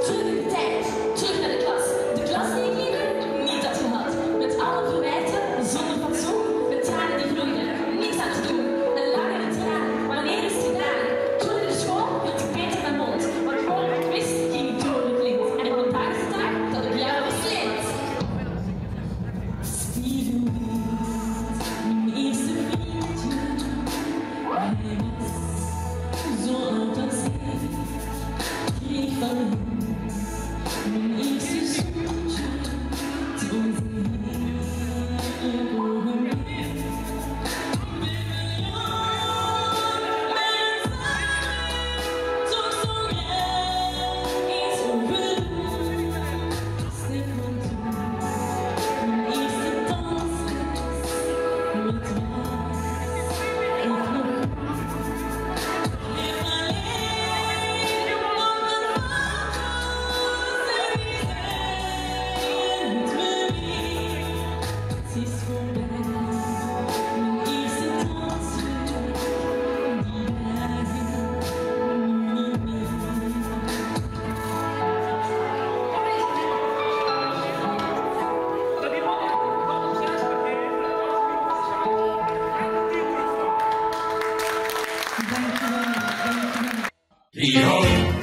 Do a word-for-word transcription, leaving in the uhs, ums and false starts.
Terug in de tijd, terug naar de klas. De klas die ik liever niet had gehad. Met alle verwijten, zonder fatsoen, met tranen die vloeiden. Niks aan te doen, een lange traan. Wanneer is het gedaan? Terug in de school hield ik beter mijn mond. Wat ik wist, ging ik door het lint. En vandaag is de dag dat ik jou verslind. Spiegelbeeld, mijn eerste vriendje. Hij was zo oud als ik. Kreeg van hem mijn eerste zoentje. Het was een heerlijk ogenblik. Dankjewel, dankjewel.